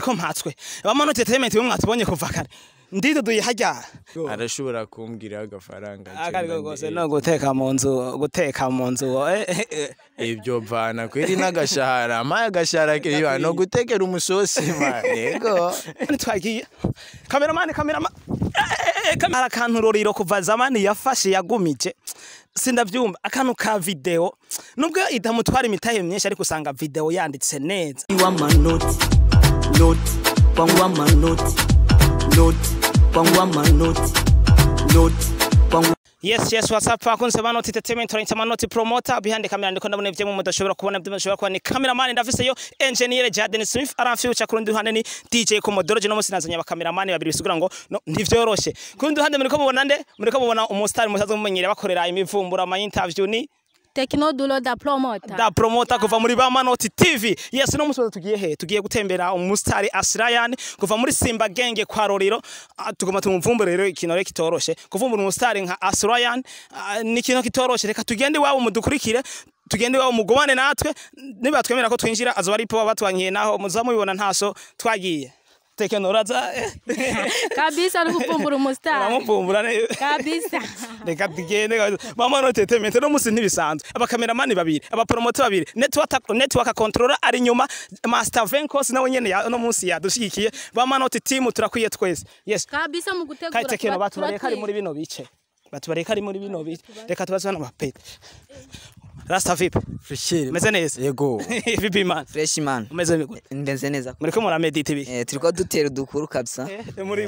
Ko mpatswe Amanota Entertainment we mwatubonye kuva kare ndiduduye hajya. Arashobora kumbwira agafaranga. Akariko gose no guteka mu nzu, guteka mu nzu. Ibyo mvana kweri n'agashahara, amaye agashahara kiriba no gutekera umusosi man, yego. Twagiye, cameraman, cameraman. Hari akantu Roriro kuva zamani yafashe yagumije, sindavyumva akantu ka video, nubwo idamutwara imitahe myinshi, ariko usanga video yanditse neza. Wamanoti noti kwangu, wamanoti noti kwangu, wamanoti noti kwangu. Yes, what's up, bakunze ba Noti Entertainment, turanyitse Amanoti Promoter. Behind the camera ndiko ndabona ivyo mudashobora kubona, ibyo mudashobora kubona ni cameraman. Ndafise yo engineer Jaden Smith aramfuture, ku rundi ruhande ni DJ Commodore. No musi nazanye abacameraman babiri, bisigura ngo no ntivyoroshe. Ku rundi ruhande muriko mubona nde? Muriko mubona umustar musaza mumenyere bakorera imivumbura, ama interview, ni Tekno Dulo da Promoter. Da Promoter kuva muri ba Manoti TV. Yes, no musi tugiye he? Tugiye gutembera umustar Asrayan kuva muri Simba Genge kwa Roriro. Tugoma tumuvumbure rero. Ikintu rero kitoroshe kuvumbura umustar nka Asrayan, ni ikintu kitoroshe. Reka tugende iwabo, mudukurikire, tugende iwabo mugumane natwe. Niba twemera ko twinjira azoba ari po batwankiye, naho muzamubibona ntaso. Twagiye, Tekno uraza. Kabisa, ari kuvumbura umustar. Uramuvumbura neza. Kabisa. Reka tugende kabisa. Mama Noti Entertainment, no musi ntibisanzwe, abakameramani babiri, abapromoter babiri, network controller ari nyuma, Master Venkos nawe nyene no musi yadushigikiye. Mama Noti team turakwiye twese, yes. Kabisa, mu gutegura. Kai Tekeno, batubariye ko ari turakwiye. muri bino bice, batubariye ko ari muri bino bice. Reka tubaze hano bapete. Rasta, vipi? Fresh. Umeze neza? Yego. Vipi man? Fresh man. Umeze gute? Ndeze neza. Muriko muramedita ibi? Turiko dutera udukuru kabisa. Muri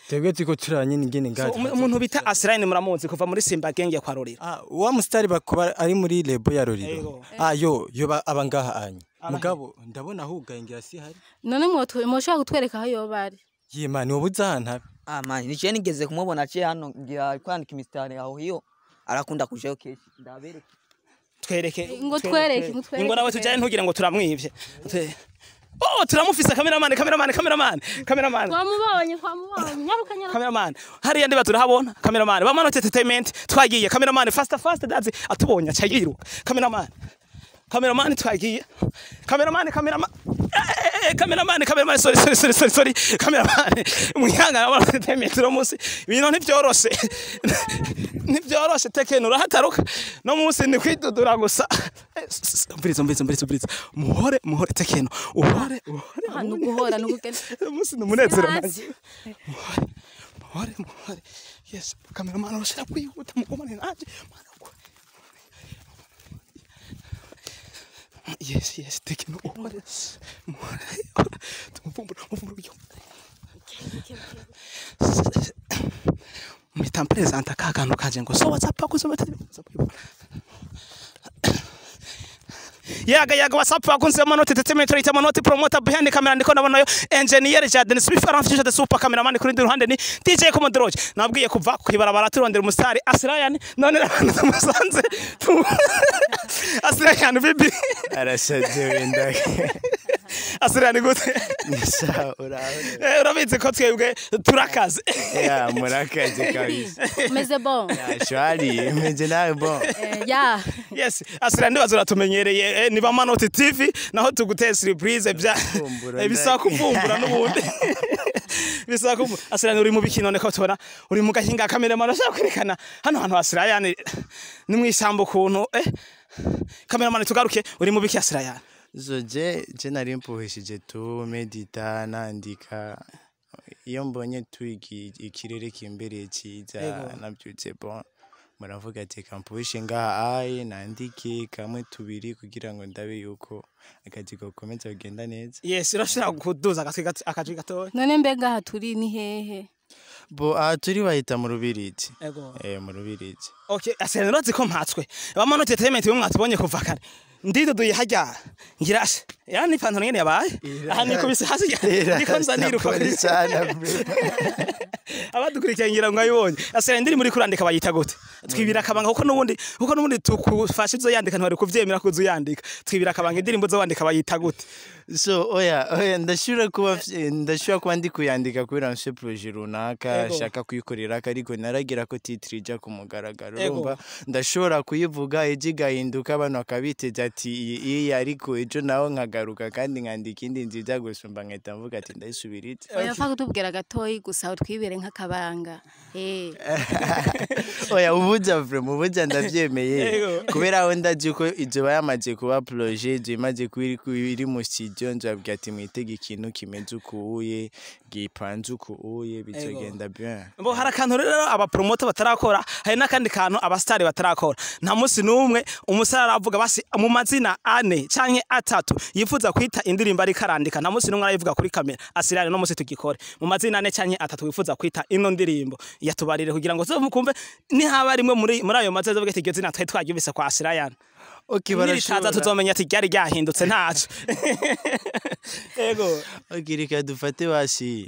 Twebwe turiko turaba nyine ingene So, ngaha. Umuntu bita Asrain muramuzi kuva muri Simba Genge kwa Roriro? Ah, wa mustari bakuba ari muri label ya Roriro. Yego. Ah, yo yo aba ngaha anye. Mugabo ndabona hugaye, ngira si hari. None mwoshobora kutwereka aho yoba ari? Ye man, wowe uza ahantu habi. Ah man, nije nigeze kumubona aciye hano, ngira ari kwandika imisitari aho hiyo. Arakunda kujayo kenshi. Ndabereke. Twereke. Ngo twereke, ngo twereke. Ngo nawe tujyane, ntugire ngo turamwivye. Oh, turamufise! Cameraman, cameraman, cameraman, cameraman. Twamubonye, twamubonye, nyaruka, nyaruka. Cameraman, hariya ndiba turahabona cameraman. Bamanoti Entertainment, twagiye. Cameraman, faster, faster! Dazi atubonye aca yiruka. Cameraman, cameraman, twagiye. Cameraman, cameraman, cameraman, cameraman, sorry, sorry, sorry, sorry, sorry, cameraman. Mwihangana, Bamanoti Entertainment, no munsi ibintu ntivyoroshe, ntivyoroshe. Tekeno urahataruka, no munsi ni kwidudura gusa. Umviriza, umviriza, umviriza, umviriza, muhore, muhore. Tekeno, uhore, uhore. Ah, nuguhora nukugenda. Umunsi ni umunezero. Hasi. Nanjye muhore, muhore, muhore. Yes, cameraman, urashira kwihuta, mugumane nanje. Mana, yes, Tekeno, uhore, muhore, tumuvumbura, muvumbura yo. Mpita mpresenta ka kantu kanje ngo so what's up bakunze. Yaga yaga, what's up bakunze Manoti Entertainment, turita Manoti Promoter. Behind the camera ndiko nabonayo engineer Jaden Smith aramfisha, the super cameraman. Kuri ndi ruhande ni DJ Commodore. Nabwiye kuva kwibarabara turondera umustar Asrayan, none abantu tumusanze. Asrayan, bibi? Arashaje wenda. Asrayan, gute? Sawa, urabona. Urabizi ko twebwe turakaze. Ya, murakaze kabisa. Meze bon. Ya, shwari, meze nawe bon. Ya. Yes, Asrayan, ndibaza uratumenyereye, ni ba Manoti TV naho tuguteye surprise bya Kuvumbura. Bisaba kuvumbura n'ubundi, bisaba kuvumbura. Asrayan, uri mu biki none ko tubona uri mu gahinga? Cameraman, ashaka kwerekana hano hantu Asrayan ni mu ishyamba ukuntu. Cameraman, tugaruke, uri mu biki Asrayan? So je nari mpuhishije tu medita, nandika. Iyo mbonye tu ikirere kimbereye cyiza, nabyutse bon, muravuga ati kampuhishe ngaha aye nandike kamwe tubiri kugira ngo ndabe yuko akazi gakomeza kugenda neza. Yes, urashobora kuduza akajwi gatoya. None mbega aha turi ni hehe? Bo aha turi bahita mu Rubirizi. Ego. Mu Rubirizi. Okay, Asrayan, urazi ko mpatswe Amanoti Entertainment, we mwatubonye kuva kare ndiduduye hajya, ngira ashe ya ni ipantaro nyene yabaye aha nikubise hasi, niko nza niruka. Pole sana, bro. Abadukurikiye ngira ngo ayibonye. Asrayan, ndiri muri kurandika bayita gute? Twibira akabanga, kuko n'ubundi tukufasha izo yandika ntwari kuvyemera kuzo yandika. Twibira akabanga, indirimbo zo wandika bayita gute? So oya, ndashobora kuba ndi kuyandika kubera mfise projet runaka shaka kuyikorera, ariko naragira ko titre ija ku mugaragaro. Urumva ndashobora kuyivuga ejo igahinduka, abantu bakabiteza ati iyi iyi, ariko ejo naho nkagaruka. nkagaruka kandi nkandika indi nziza gusumba, nkahita mvuga ati ndayisubiritse. Oya, kutubwira gatoyi gusa, utwibere nk'akabanga. Oya, ubuja vraiment, ubuja ndavyemeye. Kubera aho ndazi ko izoba yamaze kuba projet, izo imaze kuba iri mu studio, nzobabwira ati mwitege ikintu kimeze ukuye, gipanze ukuye, bizogenda bien. Bo hari akantu rero abapromoter batarakora, hari n'akandi kantu abastari batarakora. Nta munsi n'umwe umusare aravuga basi mu mazina ane canke atatu yifuza kwita indirimbo ariko arandika. Nta munsi n'umwe arayivuga kuri kamera. Asirane, no munsi tugikore, mu mazina ane canke atatu wifuza kwita ino ndirimbo, yatubarire kugira ngo tuzomukumve nihaba rimwe muri ayo mazina azovuga ati iryo zina twari twaryumvise kwa Asirayana. Okay. Niritaza Barashobora. tuzomenya ati ryari ryahindutse, ntaco. Ego. Okay, reka dufate basi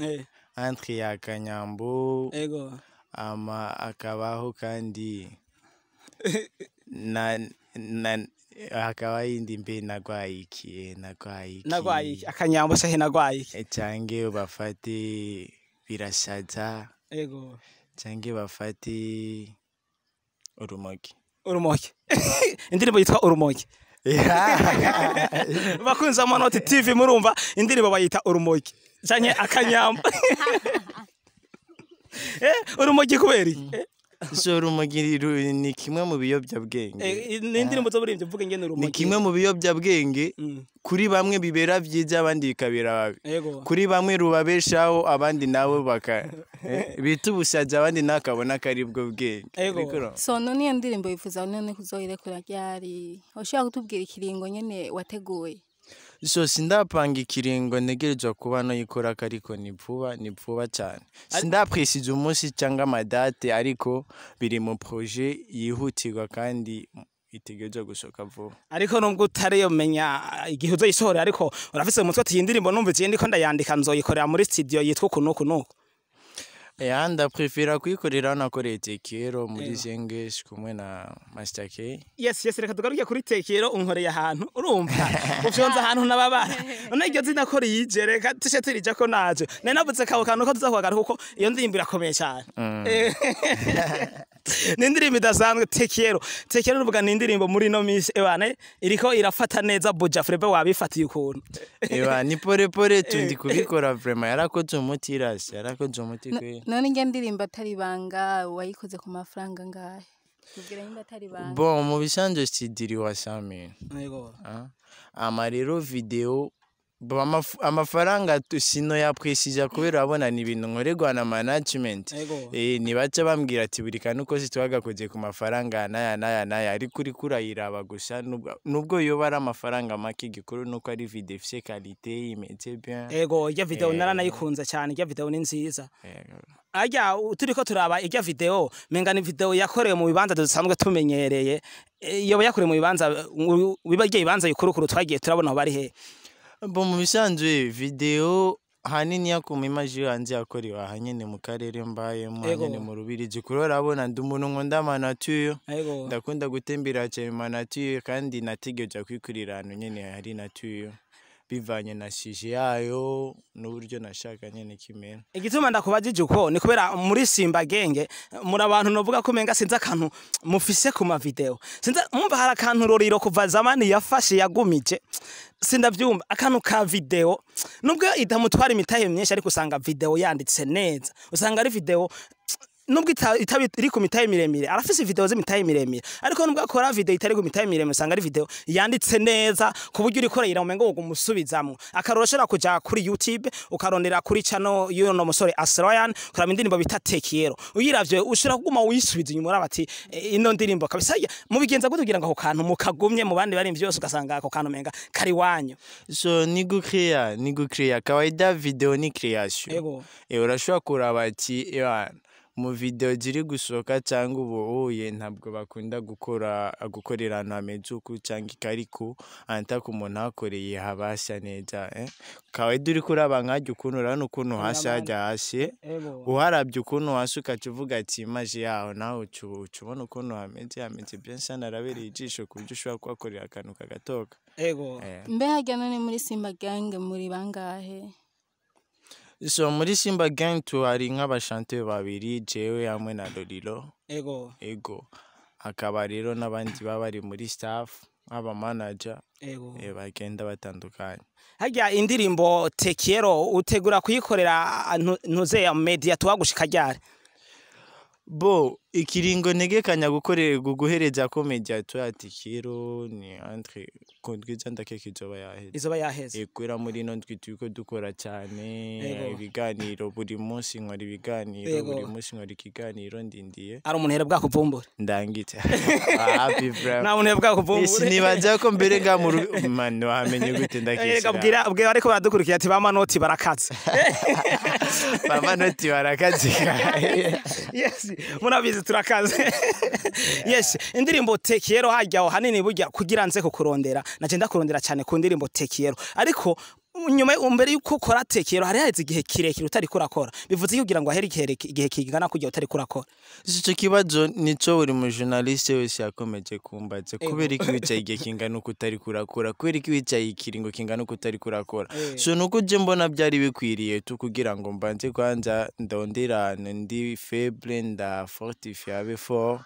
entre ya Kanyambo, ama akabaho kandi na hakaba yindi mbe nagwaye iki, nagwaye iki. Nagwaye iki? Akanyambo canke nagwaye iki? Canke bafate birashaza, canke bafate urumogi. Urumogi, indirimbo yitwa Urumogi. Bakunze Amanoti TV, murumva indirimbo bayita Urumogi canke Akanyambo. Urumogi kubera iki? So urumogi ni kimwe mu biyobyabwenge. Ni indirimbo zo burivyo mvuga ingene Ni urumogi kimwe mu biyobyabwenge. Kuri bamwe bibera byiza, abandi bikabera babi. Kuri bamwe rubabeshaho, abandi nabo baka bita ubusazi, abandi nawe akabona ko ari bwo bwenge. Ariko So none iyo ndirimbo yifuza none kuzoyirekura ryari? Ushobora kutubwira ikiringo nyene wateguye? So sindapanga ikiringo ntegerezwa kuba noyikora, ariko ni vuba, ni vuba cyane. Sindapresiza umunsi cyangwa amadate, ariko biri mu projet yihutirwa kandi itegerezwa gusohoka vuba. Ariko nubwo utariyomenya igihe uzoyisohora, ariko urafise mu mutwe ati iyi ndirimbo numva igihe ndiko ndayandika nzoyikorera muri studio yitwa uku n'uku n'uku? Ya, ndaprefera kuyikorera aho nakoreye Tekero muri Zengesh kumwe na Master K. Yes, reka tugaruke kuri Tekero. Unkoreye ahantu, urumva ufyonza ahantu nababara. None iryo zina ko rije, reka tushe turija ko naje nari navuze kabo kantu ko tuza kuhagaruka, kuko iyo ndirimbo irakomeye cyane. Ni indirimbo idasanzwe, Tekero. Tekero nuvuga ni indirimbo muri ino minsi ebane iriko irafata neza. Buja Frebe wabifatiye ukuntu. Eba, ni pole pole tundi kubikora. Vraiment yarakoze umuti, irasi yarakoze umuti kwe. None irya ndirimbo atari ibanga, wayikoze ku mafaranga angahe? Tubwira nimba atari ibanga. Bon, mu bisanzwe studio wa 100,000. Ama rero video bo amafaranga sino yapresiza kubera urabona ni ibintu nkorerwa na management. Nibaca bambwira ati buri kantu kose twagakoze ku mafaranga naya naya naya, ariko uriko urayiraba gusa, nubwo yoba ari amafaranga make, igikuru nuko ari video ifise qualité, imeze bien. Ego, irya video naranayikunze cyane, irya video ni nziza. Arya turiko turaba irya video, menga ni video yakorewe mu bibanza dusanzwe tumenyereye. Yoba yakorewe mu bibanza biba irya bibanza bikurukuru twagiye turabona aho bari he? Bon, mu bisanzwe video hanini ya ku image yo hanze yakorewe aha nyene mu karere mbayemo, nyene mu Rubirizi, kuri urabona ndi umuntu nkunda ama nature. Ndakunda gutembera cyane mu nature, kandi nategerezwa kwikurira ahantu nyene hari nature, bivanye na sujet yayo n'uburyo nashaka nyene kimera. Igituma ndakubajije uko ni kubera muri Simba Genge muri abantu novuga ko menga sinzi akantu mufise ku ma video, sinzi mumva hari akantu roriro kuva zamani yafashe yagumije, sindavyumva akantu ka video. Nubwo itamutwara imitahe myinshi, ariko usanga video yanditse neza, usanga ari video nubwo itaba iri ku mitahe miremire. Arafise video z'imitahe miremire, ariko nubwo akora video itari ku mitahe miremire, usanga ari video yanditse neza ku buryo uriko urayira umengo wogumusubizamwo. Akarorero, ushobora kuja kuri YouTube ukarondera kuri channel y'uno musore Asroyan, ukaraba indirimbo bita Tekiero, uyiravye ushobora kuguma wisubiza inyuma uraba ati "Eh, ino ndirimbo kabisa." Mubigenza gute kugira ngo ako kantu mukagumye mu bandi barimvyi byose, ugasanga ako kantu menga kari wanyu? So ni gucrea, ni gucrea. Kawaida video ni création. Urashobora kuraba ati "Ewa, mu video ziri gusohoka cyangwa ubu uye ntabwo bakunda gukora gukorera ahantu hameze uku cyangwa ikariko anta ku muntu hakoreye haba hasa neza." Kawaida uriko uraba nkajya ukuntu urabona ukuntu hasi hajya hasi, uharabye ukuntu hasi ukaca uvuga ati image yaho, nawe uca ubona ukuntu hameze, hameze bien sana, arabereye ijisho ku buryo ushobora kuhakorera akantu kagatoka. Mbe harya none muri Simba Gang muri bangahe? So muri Simba Gang tuhari nk'abashanteur babiri, jewe hamwe na Lolilo. Ego, hakaba rero n'abandi baba bari muri staff. Aba manager Ego. Bagenda batandukanye. Harya indirimbo Te Quiero utegura kuyikorera ntuze ya media tuwagushika ryari? Bo ikiringo ntegekanya gukorera guhereza ko media ya Te Quiero ni entre kundwiza ndakeka izoba yaheze. Izoba yaheze. Kubera muri ino ndwi turiko dukora cyane. Ibiganiro buri munsi, nkora ibiganiro buri munsi, nkora ikiganiro ndindiye. Ari umuntu bwakuvumbure? Ndangitse happy bro. Nta muntu bwakuvumbure. Sinibaza ko mbere nga mu man wamenye gute? Erega Ndakisira. Bwira ariko baradukurikira ati ba manoti barakaze. Mama noti barakazika. Yes, murabizi turakaze. Yes, indirimbo Te Quiero hajya aho hanini burya kugira nze kukurondera, naje ndakurondera cyane ku ndirimbo Te Quiero, ariko nyuma mbere yuko ukora Te Quiero hari haheze igihe kirekire utari kurakora. Bivuze ko kugira ngo ahere igihe kingana kujya utari kurakora? Ico kibazo nico buri mu journaliste wese yakomeje kumbaza: kubera iki wicaye igihe kingana uko utari kurakora? Kubera iki wicaye ikiringo kingana uko utari kurakora? So nuko je mbona byari bikwiriye tu kugira ngo mbanze kwanza ndonderane ndi faible, nda fortify abe fort,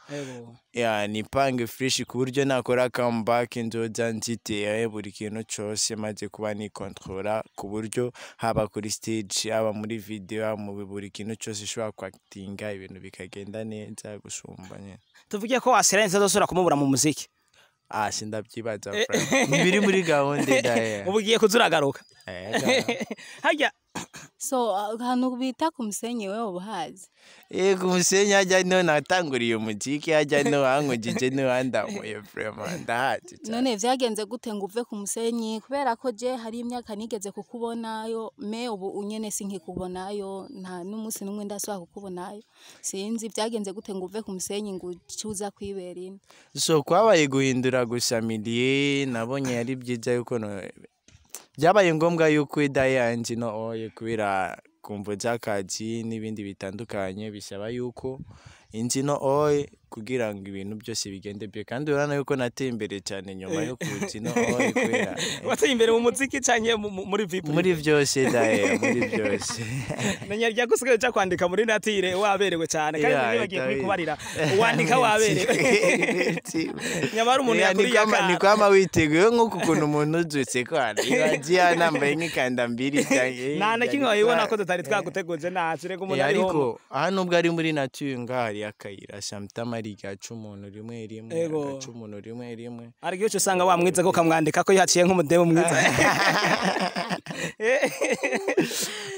ya nipange fresh ku buryo nakora comeback nzoza nziteye buri kintu cose maze kuba nikontrola, ku buryo haba kuri stage, haba muri video, haba mu buri kintu cyose ushobora kwakitinga ibintu bikagenda neza gusumba nyene. Tuvuge ko Assurance azosubira kumubura mu muziki? Ah, sindavyibaza, Frank. Ntibiri muri gahunda daye. Ubu ugiye kuzuragaruka harya? So ahantu bita ku Musenyi wewe ubuhazi? Ku Musenyi hajya niho natanguriye umuziki, hajya niho hankujije, niho handamuye, vraiment ndahazi cane. None vyagenze gute ngo uve ku Musenyi? Kubera ko je hari imyaka nigeze kukubonayo, me ubu unyene sinkikubonayo, nta n'umunsi n'umwe ndasubira kukubonayo. Sinzi vyagenze gute ngo uve ku Musenyi ngo uce uza kwibera ino. So kwabaye guhindura gusa milieu. Nabonye yari byiza yuko byabaye ngombwa yuko ida yanje no oye kubera kumvo z'akazi n'ibindi bitandukanye bisaba yuko inzi no oye kugira ngo ibintu byose bigende bye, kandi urabona yuko nateye imbere cyane nyuma yo kuza ino oye kubera Wateye imbere mu muziki canke muri VIP? Muri byose daye, muri byose. Menya rya gusigaye uja kwandika muri natire waberewe cyane kandi bagiye kubikubarira wandika waberewe, nyamara umuntu yakuriye akana. Ni kwama witeguye nk'uku ukuntu umuntu uzutse kwana ibagiye yanambaye nk'ikanda mbiri cyangwa Nta na kimwe wabibona ko tutari twaguteguje ntacu reka umuntu ariho. Ariko aha nubwo ari muri nature, ngaha hari akayira sometime ari gaca umuntu rimwe rimwe, agaca umuntu rimwe rimwe. Ariko iyo usanga wamwiza ko ukamwandika ko yaciye nk'umudemu mwiza.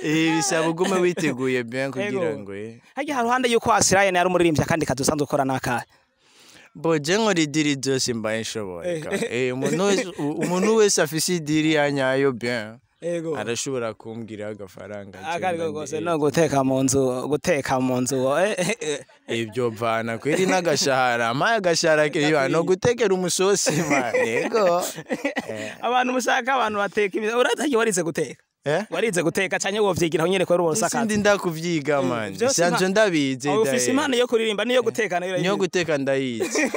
Bisaba ugume witeguye bien kugira ngo Harya haruhande yuko Asiraye yari umuririmbyi akandi kazi usanzwe ukora n'akahe? Bo je nkora idiri zose mbaye nshoboye ka. Umuntu wese afise idiri ya nyayo bien arashobora kumbwira agafaranga Akariko je kose no guteka mu nzu, guteka mu nzu. Ibyo mvana kweri n'agashahara amaye agashahara kiriba no gutekera umusosi man, yego. Abantu mushaka abantu bateka urazi warize guteka? Eh? Warize guteka canke wovyigira nyene kubera ubu Sindi ndakuvyiga man. Vyose Sanje ndabizi. Ufise impano yo kuririmba niyo guteka nayo? Niyo Urayizi. Guteka ndayizi.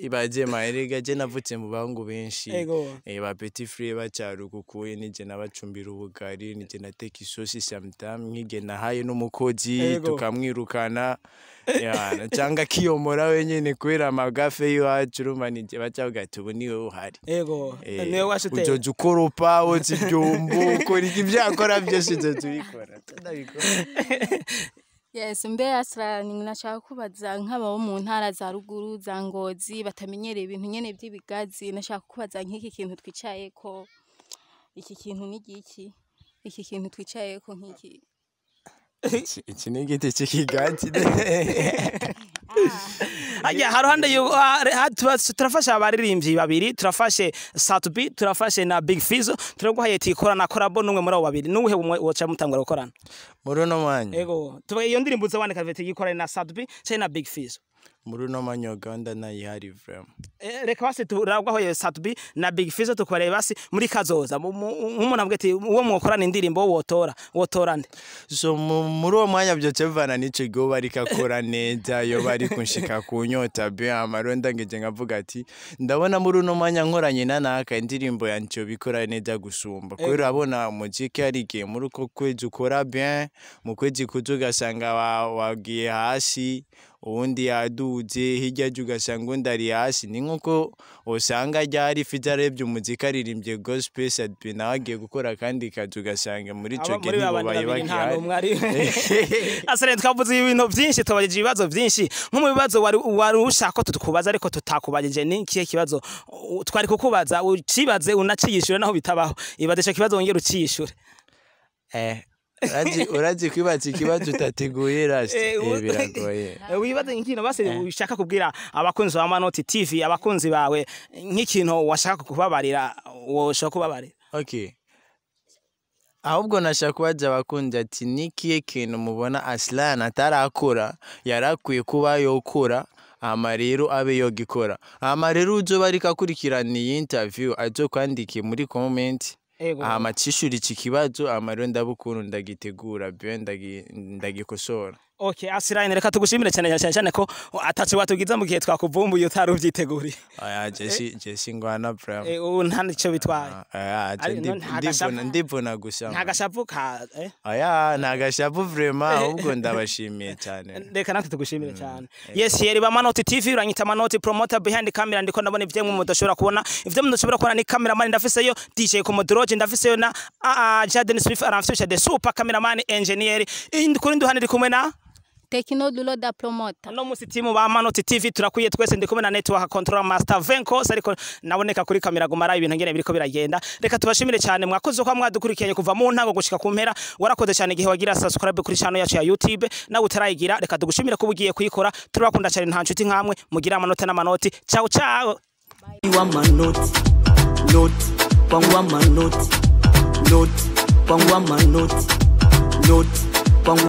Ibaze ma erega je navutse mu bahungu benshi. Ba petit frère bacarukukuye nije nabacumbira ubugari, nije nateka isosi sometime nkige nahaye n'umukozi tukamwirukana yana cyangwa akiyomora wenyene kubera amagafe y'iwacu, urumva nije bacavuga ati ubu niwe uhari. Niwe washuteye. Uzoza ukoropa, woza ibyombo, ukora iki, ibyo yakora byose uzoza ubikora, ndabikora. Yes, mbe Asra, nashaka kubaza nk'aba bo mu ntara za ruguru za Ngozi batamenyereye ibintu nyene by'ibigazi, nashaka kubaza nk'iki kintu twicayeko, iki kintu ni giki? Iki kintu twicayeko nk'iki? Iki ni igiti cy'ikigazi. Ajya haruhande yo turafasha abaririmbyi babiri, turafashe Sat-B, turafashe na Big Fizzo, turaguhaye tikora na collabo n'umwe muri abo babiri, n'uwuhe umwe woca mutangura gukorana? Muri uno mwanya? Ego, tuba iyo ndirimbo uzabandika vete yikorana na Sat-B canke na Big Fizzo? Muri uno mwanya gahunda ntayihari vraiment. Reka basi turagwaho Sat-B na Big Fizzo, tukubarebe basi muri kazoza. Nk'umuntu avuga ati uwo mwokorana indirimbo wotora, wotora nde? So muri uwo mwanya byose bivana n'ico gihe bariko akora neza, iyo bari kunshika ku nyota bien amaronda ngeje nkavuga ati ndabona muri uno mwanya nkoranye na naka indirimbo yanje bikora neza gusumba, kubera urabona umuziki hari igihe muri uko kwezi ukora bien, mu kwezi kuza ugasanga wagiye hasi, uwundi yaduze. yaduze, hirya ejo ugasanga undi ari hasi. Ni nkuko usanga ryari Fizo arebye umuziki, aririmbye gospel, Sat-B nawe agiye gukora akandi kazi, ugasanga muri ico Aba gihe muri babandi ntibobaye babiri nta bagihari. n'umwe ari. Asare, twavuze ibintu byinshi, tubajije ibibazo byinshi. Nko mu bibazo wari ushaka ko tukubaza ariko tutakubajije, ni ikihe kibazo twari kukubaza, ucibaze unaciyishure naho bitabaho? Ibaze ico kibazo wongere uciyishure. Urazi kwibaza ikibazo utateguye, rasti, biragoye. Wibaze nk'ikintu base ushaka kubwira abakunzi ba Manoti TV, abakunzi bawe, nk'ikintu washaka kubabarira, woshaka kubabarira. Okay, ahubwo nashaka kubaza abakunzi ati nikihe kintu mubona Aslan atarakora yarakwiye kuba yokora, hama rero abe yogikora, hama rero uzoba ariko akurikirana iyi interview azokwandike muri comment, hama cishura iki kibazo, hama rero ndaba ukuntu ndagitegura bien, ndagikosora. Okay, Asirayini, reka tugushimire cyane cyane cyane ko ataco watugiza mu gihe twakuvumbuye utari uvyiteguriye. Oya, je si ngwana vraiment. Ubu nta nico bitwaye. Oya, je Nta gashavu. Ndivuna gusa. Nta gashavu ka eh? Oya, nta gashavu vraiment, ahubwo ndabashimiye cyane. Reka natwe tugushimire cyane. Yes, yeri ba Manoti TV, uranyita Manoti promoter. Behind camera ndiko ndabona ivyo mudashobora kubona. Ivyo mudashobora kubona ni cameraman, ndafiseyo DJ Komodroge, ndafiseyo na Jaden Smith aramfisha, the super cameraman engineer. Kuri nduhande ndi kumwe na Tekino Dulo da Promoter. No musi timu ba Manoti TV turakwiye twese. Ndi kumwe na network control master Venkos, ariko naboneka kuri kamera gumara ibintu ngene biriko biragenda. Reka tubashimire cyane, mwakoze ko mwadukurikiranye kuva mu ntango gushika ku mpera. Warakoze cyane igihe wagira subscribe kuri channel yacu ya YouTube. Nawe utarayigira, reka tugushimire ko ugiye kuyikora. Turabakunda cyane, nta nshuti nkamwe. Mugira amanota n'amanoti. Ciao ciao. Wa manoti noti kwangu wa manoti noti kwangu wa manoti noti kwangu.